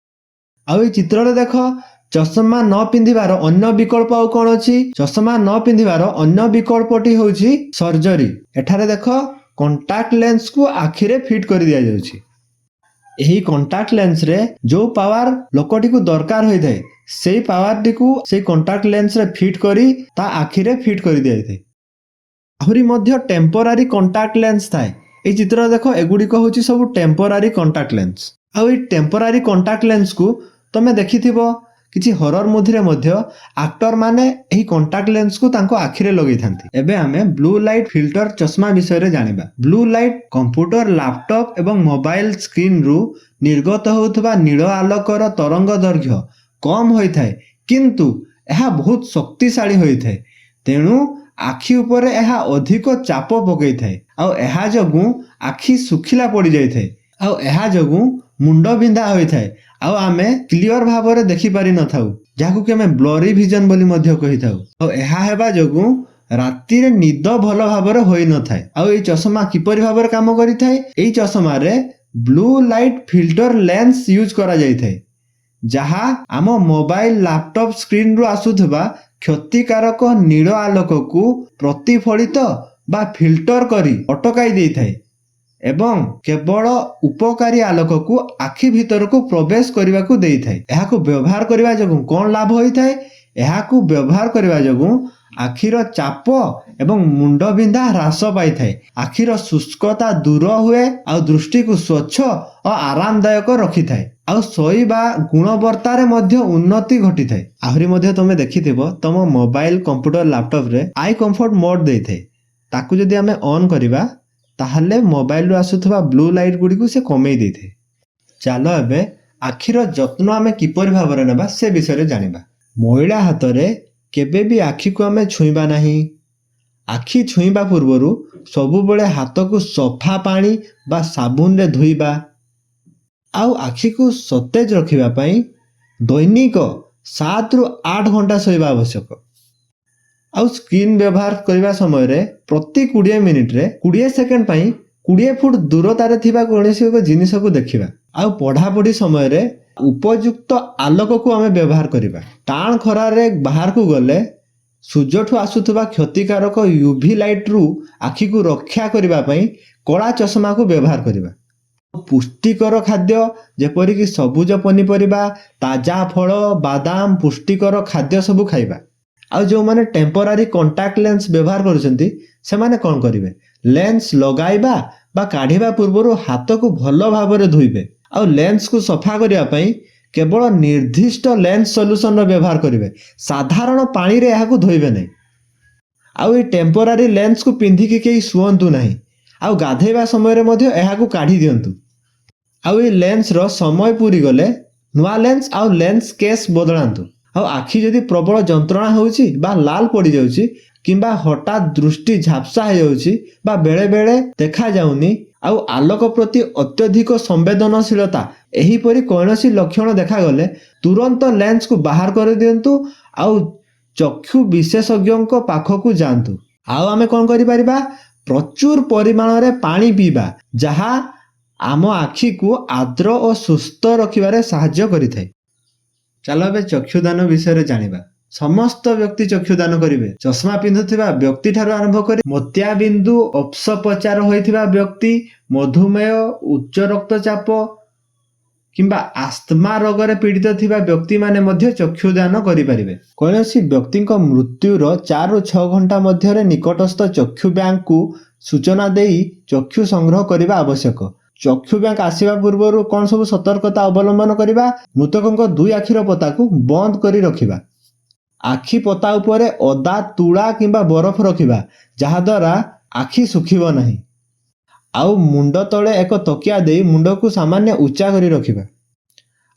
S1: ଆଉ ଏଇ ଚିତ୍ରରେ ଦେଖ, ଚଷମା ନ ପିନ୍ଧିବାର ଅନ୍ୟ ବିକଳ୍ପ ଆଉ କ'ଣ ଅଛି? ଚଷମା ନ ପିନ୍ଧିବାର ଅନ୍ୟ ବିକଳ୍ପଟି ହେଉଛି ସର୍ଜରୀ। ଏଠାରେ ଦେଖ, କଣ୍ଟାକ୍ଟ ଲେନ୍ସକୁ ଆଖିରେ ଫିଟ୍ କରି ଦିଆଯାଉଛି। ଏହି କଣ୍ଟାକ୍ଟ ଲେନ୍ସରେ ଯୋଉ ପାୱାର ଲୋକଟିକୁ ଦରକାର ହୋଇଥାଏ, ସେଇ ପାୱାରଟିକୁ ସେଇ କଣ୍ଟାକ୍ଟ ଲେନ୍ସରେ ଫିଟ୍ କରି ତା ଆଖିରେ ଫିଟ୍ କରି ଦିଆଯାଇଥାଏ। ଆହୁରି ମଧ୍ୟ ଟେମ୍ପୋରାରୀ କଣ୍ଟାକ୍ଟ ଲେନ୍ସ ଥାଏ। ଏଇ ଚିତ୍ରରେ ଦେଖ, ଏଗୁଡ଼ିକ ହେଉଛି ସବୁ ଟେମ୍ପୋରାରୀ କଣ୍ଟାକ୍ଟ ଲେନ୍ସ। ଆଉ ଏଇ ଟେମ୍ପୋରାରୀ କଣ୍ଟାକ୍ଟ ଲେନ୍ସକୁ ତମେ ଦେଖିଥିବ, କିଛି ହରର ମୁଭିରେ ମଧ୍ୟ ଆକ୍ଟର ମାନେ ଏହି କଣ୍ଟାକ୍ଟ ଲେନ୍ସକୁ ତାଙ୍କ ଆଖିରେ ଲଗେଇଥାନ୍ତି। ଏବେ ଆମେ ବ୍ଲୁ ଲାଇଟ୍ ଫିଲ୍ଟର ଚଷମା ବିଷୟରେ ଜାଣିବା। ବ୍ଲୁ ଲାଇଟ୍ କମ୍ପ୍ୟୁଟର, ଲାପଟପ୍ ଏବଂ ମୋବାଇଲ ସ୍କ୍ରିନ୍ରୁ ନିର୍ଗତ ହେଉଥିବା ନୀଳ ଆଲୋକର ତରଙ୍ଗ ଦୈର୍ଘ୍ୟ କମ୍ ହୋଇଥାଏ, କିନ୍ତୁ ଏହା ବହୁତ ଶକ୍ତିଶାଳୀ ହୋଇଥାଏ। ତେଣୁ ଆଖି ଉପରେ ଏହା ଅଧିକ ଚାପ ପକାଇଥାଏ ଆଉ ଏହା ଯୋଗୁଁ ଆଖି ଶୁଖିଲା ପଡ଼ିଯାଇଥାଏ ଆଉ ଏହା ଯୋଗୁଁ ମୁଣ୍ଡ ବିନ୍ଧା ହୋଇଥାଏ ଆଉ ଆମେ କ୍ଲିଅର ଭାବରେ ଦେଖିପାରିନଥାଉ, ଯାହାକୁ କି ଆମେ ବ୍ଲରି ଭିଜନ ବୋଲି ମଧ୍ୟ କହିଥାଉ। ଆଉ ଏହା ହେବା ଯୋଗୁଁ ରାତିରେ ନିଦ ଭଲ ଭାବରେ ହୋଇନଥାଏ। ଆଉ ଏଇ ଚଷମା କିପରି ଭାବରେ କାମ କରିଥାଏ? ଏଇ ଚଷମାରେ blue light filter lens use କରାଯାଇଥାଏ, ଯାହା ଆମ ମୋବାଇଲ, ଲାପଟପ୍ ସ୍କ୍ରିନ୍ରୁ ଆସୁଥିବା କ୍ଷତିକାରକ ନୀଳ ଆଲୋକକୁ ପ୍ରତିଫଳିତ ବା ଫିଲ୍ଟର କରି ଅଟକାଇ ଦେଇଥାଏ। ଏବଂ କେବଳ ଉପକାରୀ ଆଲୋକକୁ ଆଖି ଭିତରକୁ ପ୍ରବେଶ କରିବାକୁ ଦେଇଥାଏ। ଏହାକୁ ବ୍ୟବହାର କରିବା ଯୋଗୁଁ କ'ଣ ଲାଭ ହୋଇଥାଏ? ଏହାକୁ ବ୍ୟବହାର କରିବା ଯୋଗୁଁ ଆଖିର ଚାପ ଏବଂ ମୁଣ୍ଡବିନ୍ଧା ହ୍ରାସ ପାଇଥାଏ, ଆଖିର ଶୁଷ୍କତା ଦୂର ହୁଏ ଆଉ ଦୃଷ୍ଟିକୁ ସ୍ୱଚ୍ଛ ଓ ଆରାମଦାୟକ ରଖିଥାଏ, ଆଉ ଶୋଇବା ଗୁଣବତ୍ତାରେ ମଧ୍ୟ ଉନ୍ନତି ଘଟିଥାଏ। ଆହୁରି ମଧ୍ୟ ତମେ ଦେଖିଥିବ, ତମ ମୋବାଇଲ, କମ୍ପ୍ୟୁଟର, ଲାପଟପରେ I comfort ମୋଡ୍ ଦେଇଥାଏ। ତାକୁ ଯଦି ଆମେ ଅନ୍ କରିବା, ତାହେଲେ ମୋବାଇଲରୁ ଆସୁଥିବା ବ୍ଲୁ ଲାଇଟ୍ ଗୁଡ଼ିକୁ ସେ କମେଇ ଦେଇଥାଏ। ଚାଲ ଏବେ ଆଖିର ଯତ୍ନ ଆମେ କିପରି ଭାବରେ ନେବା, ସେ ବିଷୟରେ ଜାଣିବା। ମଇଳା ହାତରେ କେବେ ବି ଆଖିକୁ ଆମେ ଛୁଇଁବା ନାହିଁ। ଆଖି ଛୁଇଁବା ପୂର୍ବରୁ ସବୁବେଳେ ହାତକୁ ସଫା ପାଣି ବା ସାବୁନରେ ଧୋଇବା। ଆଉ ଆଖିକୁ ସତେଜ ରଖିବା ପାଇଁ ଦୈନିକ 7ରୁ 8 ଘଣ୍ଟା ଶୋଇବା ଆବଶ୍ୟକ। ଆଉ ସ୍କ୍ରିନ୍ ବ୍ୟବହାର କରିବା ସମୟରେ ପ୍ରତି 20 ମିନିଟରେ 20 ସେକେଣ୍ଡ ପାଇଁ 20 ଫୁଟ ଦୂରତାରେ ଥିବା କୌଣସି ଏକ ଜିନିଷକୁ ଦେଖିବା। ଆଉ ପଢ଼ାପଢ଼ି ସମୟରେ ଉପଯୁକ୍ତ ଆଲୋକକୁ ଆମେ ବ୍ୟବହାର କରିବା। ଟାଣ ଖରାରେ ବାହାରକୁ ଗଲେ ସୂର୍ଯ୍ୟଠୁ ଆସୁଥିବା କ୍ଷତିକାରକ ୟୁଭି ଲାଇଟ୍ରୁ ଆଖିକୁ ରକ୍ଷା କରିବା ପାଇଁ କଳା ଚଷମାକୁ ବ୍ୟବହାର କରିବା। ପୁଷ୍ଟିକର ଖାଦ୍ୟ ଯେପରିକି ସବୁଜ ପନିପରିବା, ତାଜା ଫଳ, ବାଦାମ, ପୁଷ୍ଟିକର ଖାଦ୍ୟ ସବୁ ଖାଇବା। ଆଉ ଯେଉଁମାନେ ଟେମ୍ପୋରାରୀ କଣ୍ଟାକ୍ଟ ଲେନ୍ସ ବ୍ୟବହାର କରୁଛନ୍ତି, ସେମାନେ କ'ଣ କରିବେ? ଲେନ୍ସ ଲଗାଇବା ବା କାଢ଼ିବା ପୂର୍ବରୁ ହାତକୁ ଭଲ ଭାବରେ ଧୋଇବେ। ଆଉ ଲେନ୍ସକୁ ସଫା କରିବା ପାଇଁ କେବଳ ନିର୍ଦ୍ଦିଷ୍ଟ ଲେନ୍ସ ସଲ୍ୟୁସନର ବ୍ୟବହାର କରିବେ। ସାଧାରଣ ପାଣିରେ ଏହାକୁ ଧୋଇବେ ନାହିଁ। ଆଉ ଏଇ ଟେମ୍ପୋରାରୀ ଲେନ୍ସକୁ ପିନ୍ଧିକି କେହି ଶୁଅନ୍ତୁ ନାହିଁ। ଆଉ ଗାଧେଇବା ସମୟରେ ମଧ୍ୟ ଏହାକୁ କାଢ଼ି ଦିଅନ୍ତୁ। ଆଉ ଏଇ ଲେନ୍ସର ସମୟ ପୂରିଗଲେ ନୂଆ ଲେନ୍ସ ଆଉ ଲେନ୍ସ କେସ୍ ବଦଳାନ୍ତୁ। ଆଉ ଆଖି ଯଦି ପ୍ରବଳ ଯନ୍ତ୍ରଣା ହେଉଛି ବା ଲାଲ ପଡ଼ିଯାଉଛି କିମ୍ବା ହଠାତ୍ ଦୃଷ୍ଟି ଝାପ୍ସା ହେଇଯାଉଛି ବା ବେଳେ ବେଳେ ଦେଖାଯାଉନି, ଆଉ ଆଲୋକ ପ୍ରତି ଅତ୍ୟଧିକ ସମ୍ବେଦନଶୀଳତା, ଏହିପରି କୌଣସି ଲକ୍ଷଣ ଦେଖାଗଲେ ତୁରନ୍ତ ଲେନ୍ସକୁ ବାହାର କରିଦିଅନ୍ତୁ ଆଉ ଚକ୍ଷୁ ବିଶେଷଜ୍ଞଙ୍କ ପାଖକୁ ଯାଆନ୍ତୁ। ଆଉ ଆମେ କ'ଣ କରିପାରିବା? ପ୍ରଚୁର ପରିମାଣରେ ପାଣି ପିଇବା, ଯାହା ଆମ ଆଖିକୁ ଆର୍ଦ୍ର ଓ ସୁସ୍ଥ ରଖିବାରେ ସାହାଯ୍ୟ କରିଥାଏ। ଚାଲ ଏବେ ଚକ୍ଷୁଦାନ ବିଷୟରେ ଜାଣିବା। ସମସ୍ତ ବ୍ୟକ୍ତି ଚକ୍ଷୁଦାନ କରିବେ। ଚଷମା ପିନ୍ଧୁଥିବା ବ୍ୟକ୍ତି ଠାରୁ ଆରମ୍ଭ କରି ମୋତିଆବିନ୍ଦୁ ଅସ୍ତ୍ରୋପଚାର ହୋଇଥିବା ବ୍ୟକ୍ତି, ମଧୁମେହ, ଉଚ୍ଚ ରକ୍ତଚାପ କିମ୍ବା ଆସ୍ଥମା ରୋଗରେ ପୀଡ଼ିତ ଥିବା ବ୍ୟକ୍ତିମାନେ ମଧ୍ୟ ଚକ୍ଷୁଦାନ କରିପାରିବେ। କୌଣସି ବ୍ୟକ୍ତିଙ୍କ ମୃତ୍ୟୁର 4ରୁ 6 ଘଣ୍ଟା ମଧ୍ୟରେ ନିକଟସ୍ଥ ଚକ୍ଷୁ ବ୍ୟାଙ୍କକୁ ସୂଚନା ଦେଇ ଚକ୍ଷୁ ସଂଗ୍ରହ କରିବା ଆବଶ୍ୟକ। ଚକ୍ଷୁ ବ୍ୟାଙ୍କ ଆସିବା ପୂର୍ବରୁ କ'ଣ ସବୁ ସତର୍କତା ଅବଲମ୍ବନ କରିବା? ମୃତକଙ୍କ ଦୁଇ ଆଖିର ପତାକୁ ବନ୍ଦ କରି ରଖିବା। ଆଖି ପତା ଉପରେ ଓଦା ତୁଳା କିମ୍ବା ବରଫ ରଖିବା, ଯାହାଦ୍ୱାରା ଆଖି ଶୁଖିବ ନାହିଁ। ଆଉ ମୁଣ୍ଡ ତଳେ ଏକ ତକିଆ ଦେଇ ମୁଣ୍ଡକୁ ସାମାନ୍ୟ ଉଚ୍ଚା କରି ରଖିବା।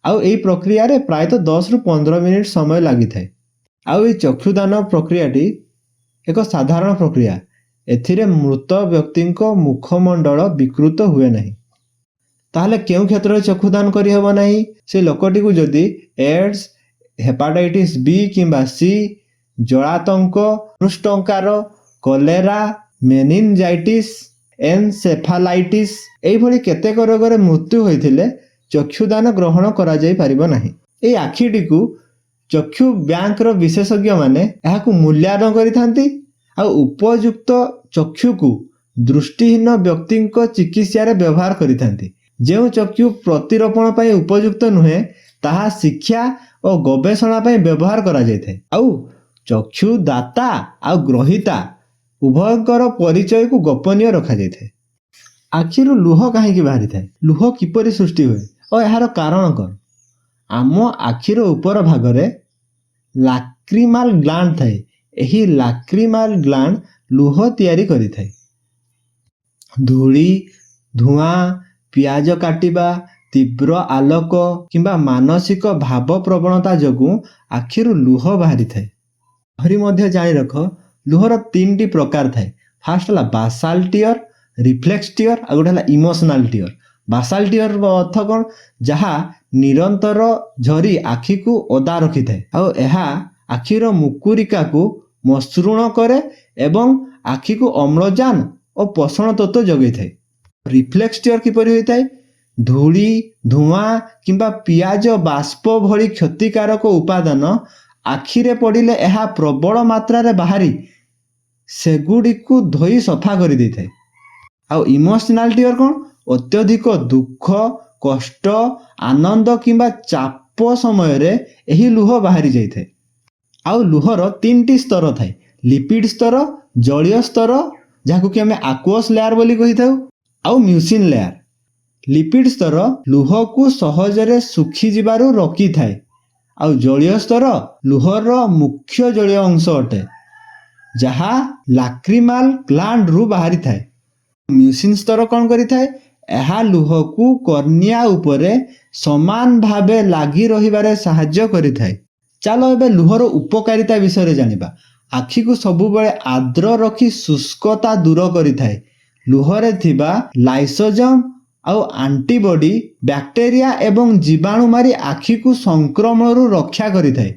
S1: ଆଉ ଏହି ପ୍ରକ୍ରିୟାରେ ପ୍ରାୟତଃ 10ରୁ 15 ମିନିଟ୍ ସମୟ ଲାଗିଥାଏ। ଆଉ ଏହି ଚକ୍ଷୁଦାନ ପ୍ରକ୍ରିୟାଟି ଏକ ସାଧାରଣ ପ୍ରକ୍ରିୟା। ଏଥିରେ ମୃତ ବ୍ୟକ୍ତିଙ୍କ ମୁଖମଣ୍ଡଳ ବିକୃତ ହୁଏ ନାହିଁ। ତାହେଲେ କେଉଁ କ୍ଷେତ୍ରରେ ଚକ୍ଷୁଦାନ କରିହେବ ନାହିଁ? ସେ ଲୋକଟିକୁ ଯଦି ଏଡ୍ସ, ହେପାଟାଇଟିସ୍ ବି କିମ୍ବା ସି, ଜଳାତଙ୍କ, ଧନୁଷ୍ଟଙ୍କାର, କଲେରା, ମେନିନଜାଇଟିସ୍, ଏନସେଫାଲାଇଟିସ୍ ଏଇଭଳି କେତେକ ରୋଗରେ ମୃତ୍ୟୁ ହୋଇଥିଲେ ଚକ୍ଷୁଦାନ ଗ୍ରହଣ କରାଯାଇ ପାରିବ ନାହିଁ। ଏହି ଆଖିଟିକୁ ଚକ୍ଷୁ ବ୍ୟାଙ୍କର ବିଶେଷଜ୍ଞମାନେ ଏହାକୁ ମୂଲ୍ୟାୟନ କରିଥାନ୍ତି ଆଉ ଉପଯୁକ୍ତ ଚକ୍ଷୁକୁ ଦୃଷ୍ଟିହୀନ ବ୍ୟକ୍ତିଙ୍କ ଚିକିତ୍ସାରେ ବ୍ୟବହାର କରିଥାନ୍ତି। ଯେଉଁ ଚକ୍ଷୁ ପ୍ରତିରୋପଣ ପାଇଁ ଉପଯୁକ୍ତ ନୁହେଁ, ତାହା ଶିକ୍ଷା ଓ ଗବେଷଣା ପାଇଁ ବ୍ୟବହାର କରାଯାଇଥାଏ। ଆଉ ଚକ୍ଷୁଦାତା ଆଉ ଗ୍ରହୀତା ଉଭୟଙ୍କର ପରିଚୟକୁ ଗୋପନୀୟ ରଖାଯାଇଥାଏ। ଆଖିରୁ ଲୁହ କାହିଁକି ବାହାରିଥାଏ? ଲୁହ କିପରି ସୃଷ୍ଟି ହୁଏ ଓ ଏହାର କାରଣ କ'ଣ? ଆମ ଆଖିର ଉପର ଭାଗରେ ଲାକ୍ରିମାଲ ଗ୍ଲାଣ୍ଡ ଥାଏ। ଏହି ଲାକ୍ରିମାଲ ଗ୍ଲାଣ୍ଡ ଲୁହ ତିଆରି କରିଥାଏ। ଧୂଳି, ଧୂଆଁ, ପିଆଜ କାଟିବା, ତୀବ୍ର ଆଲୋକ କିମ୍ବା ମାନସିକ ଭାବପ୍ରବଣତା ଯୋଗୁଁ ଆଖିରୁ ଲୁହ ବାହାରିଥାଏ। ଆହୁରି ମଧ୍ୟ ଜାଣି ରଖ, ଲୁହର ତିନିଟି ପ୍ରକାର ଥାଏ। ଫାର୍ଷ୍ଟ ହେଲା ବାସାଲ ଟିୟର, ରିଫ୍ଲେକ୍ସ ଟିୟର ଆଉ ଗୋଟେ ହେଲା ଇମୋସନାଲ ଟିୟର। ବାସାଲ ଟିୟର ଅର୍ଥ କ'ଣ? ଯାହା ନିରନ୍ତର ଝରି ଆଖିକୁ ଓଦା ରଖିଥାଏ। ଆଉ ଏହା ଆଖିର ମୁକୁରିକାକୁ ମସୃଣ କରେ ଏବଂ ଆଖିକୁ ଅମ୍ଳଜାନ ଓ ପୋଷଣ ତତ୍ତ୍ୱ ଯୋଗାଇଥାଏ। ରିଫ୍ଲେକ୍ସ ଟିୟର କିପରି ହୋଇଥାଏ? ଧୂଳି, ଧୂଆଁ କିମ୍ବା ପିଆଜ ବାଷ୍ପ ଭଳି କ୍ଷତିକାରକ ଉପାଦାନ ଆଖିରେ ପଡ଼ିଲେ ଏହା ପ୍ରବଳ ମାତ୍ରାରେ ବାହାରି ସେଗୁଡ଼ିକୁ ଧୋଇ ସଫା କରିଦେଇଥାଏ। ଆଉ ଇମୋସନାଲ ଟିୟର କ'ଣ? ଅତ୍ୟଧିକ ଦୁଃଖ, କଷ୍ଟ, ଆନନ୍ଦ କିମ୍ବା ଚାପ ସମୟରେ ଏହି ଲୁହ ବାହାରି ଯାଇଥାଏ। ଆଉ ଲୁହର ତିନିଟି ସ୍ତର ଥାଏ: ଲିପିଡ ସ୍ତର, ଜଳୀୟ ସ୍ତର, ଯାହାକୁ କି ଆମେ ଆକ୍ୱସ୍ ଲେୟାର ବୋଲି କହିଥାଉ, ଆଉ ମ୍ୟୁସିନ୍ ଲେୟାର। ଲିପିଡ ସ୍ତର ଲୁହକୁ ସହଜରେ ଶୁଖିଯିବାରୁ ରୋକିଥାଏ। ଆଉ ଜଳୀୟ ସ୍ତର ଲୁହର ମୁଖ୍ୟ ଜଳୀୟ ଅଂଶ ଅଟେ, ଯାହା ଲାକ୍ରିମାଲ ଗ୍ଲାଣ୍ଡରୁ ବାହାରିଥାଏ। ମ୍ୟୁସିନ୍ ସ୍ତର କ'ଣ କରିଥାଏ? ଏହା ଲୁହକୁ କର୍ନିଆ ଉପରେ ସମାନ ଭାବେ ଲାଗି ରହିବାରେ ସାହାଯ୍ୟ କରିଥାଏ। ଚାଲ, ଏବେ ଲୁହର ଉପକାରିତା ବିଷୟରେ ଜାଣିବା। ଆଖିକୁ ସବୁବେଳେ ଆର୍ଦ୍ର ରଖି ଶୁଷ୍କତା ଦୂର କରିଥାଏ। ଲୁହରେ ଥିବା ଲାଇସୋଜମ୍ ଆଉ ଆଣ୍ଟିବଡି ବ୍ୟାକ୍ଟେରିଆ ଏବଂ ଜୀବାଣୁ ମାରି ଆଖିକୁ ସଂକ୍ରମଣରୁ ରକ୍ଷା କରିଥାଏ।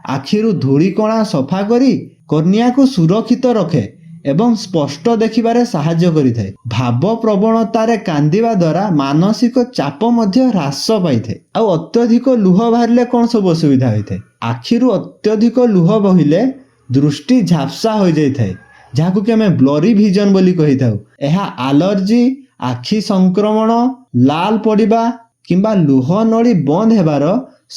S1: ଆଖିରୁ ଧୂଳିକଣା ସଫା କରି କର୍ନିଆକୁ ସୁରକ୍ଷିତ ରଖେ ଏବଂ ସ୍ପଷ୍ଟ ଦେଖିବାରେ ସାହାଯ୍ୟ କରିଥାଏ। ଭାବ ପ୍ରବଣତାରେ କାନ୍ଦିବା ଦ୍ୱାରା ମାନସିକ ଚାପ ମଧ୍ୟ ହ୍ରାସ ପାଇଥାଏ। ଆଉ ଅତ୍ୟଧିକ ଲୁହ ବାହାରିଲେ କ'ଣ ସବୁ ଅସୁବିଧା ହୋଇଥାଏ? ଆଖିରୁ ଅତ୍ୟଧିକ ଲୁହ ବହିଲେ ଦୃଷ୍ଟି ଝାପ୍ସା ହୋଇଯାଇଥାଏ, ଯାହାକୁ କି ଆମେ ବ୍ଲରି ଭିଜନ ବୋଲି କହିଥାଉ। ଏହା ଆଲର୍ଜି, ଆଖି ସଂକ୍ରମଣ, ଲାଲ ପଡ଼ିବା କିମ୍ବା ଲୁହ ନଳୀ ବନ୍ଦ ହେବାର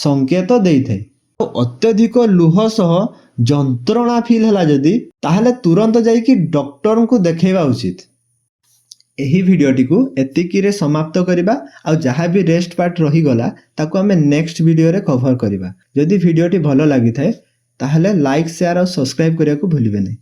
S1: ସଂକେତ ଦେଇଥାଏ। ଆଉ ଅତ୍ୟଧିକ ଲୁହ ସହ ଯନ୍ତ୍ରଣା ଫିଲ୍ ହେଲା ଯଦି, ତାହେଲେ ତୁରନ୍ତ ଯାଇକି ଡକ୍ଟରଙ୍କୁ ଦେଖାଇବା ଉଚିତ। ଏହି ଭିଡ଼ିଓଟିକୁ ଏତିକିରେ ସମାପ୍ତ କରିବା। ଆଉ ଯାହା ବି ରେଷ୍ଟ ପାର୍ଟ ରହିଗଲା, ତାକୁ ଆମେ ନେକ୍ସଟ ଭିଡ଼ିଓରେ କଭର କରିବା। ଯଦି ଭିଡ଼ିଓଟି ଭଲ ଲାଗିଥାଏ, ତାହେଲେ ଲାଇକ୍, ସେୟାର ଆଉ ସବସ୍କ୍ରାଇବ୍ କରିବାକୁ ଭୁଲିବେ ନାହିଁ।